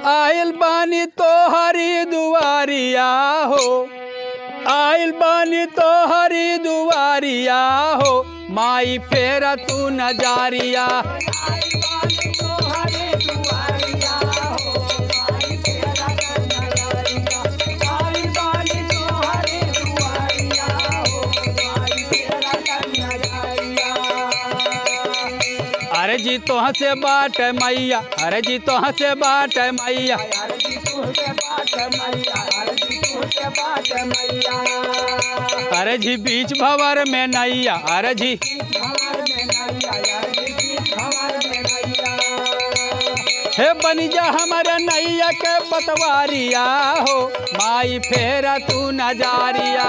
आइल बानी तोहरी दुआरिया हो, आइल बानी तोहरी दुआरिया हो, माई फेरा तू नजारिया। अरे जी तोह से बाट मैया, अरे जी तोह से बाट मैया, अरे जी बीच भवर में नैया, अरे जी हे बनिजा हमारे नैया के पतवारिया हो, माई फेरा तू नजारिया।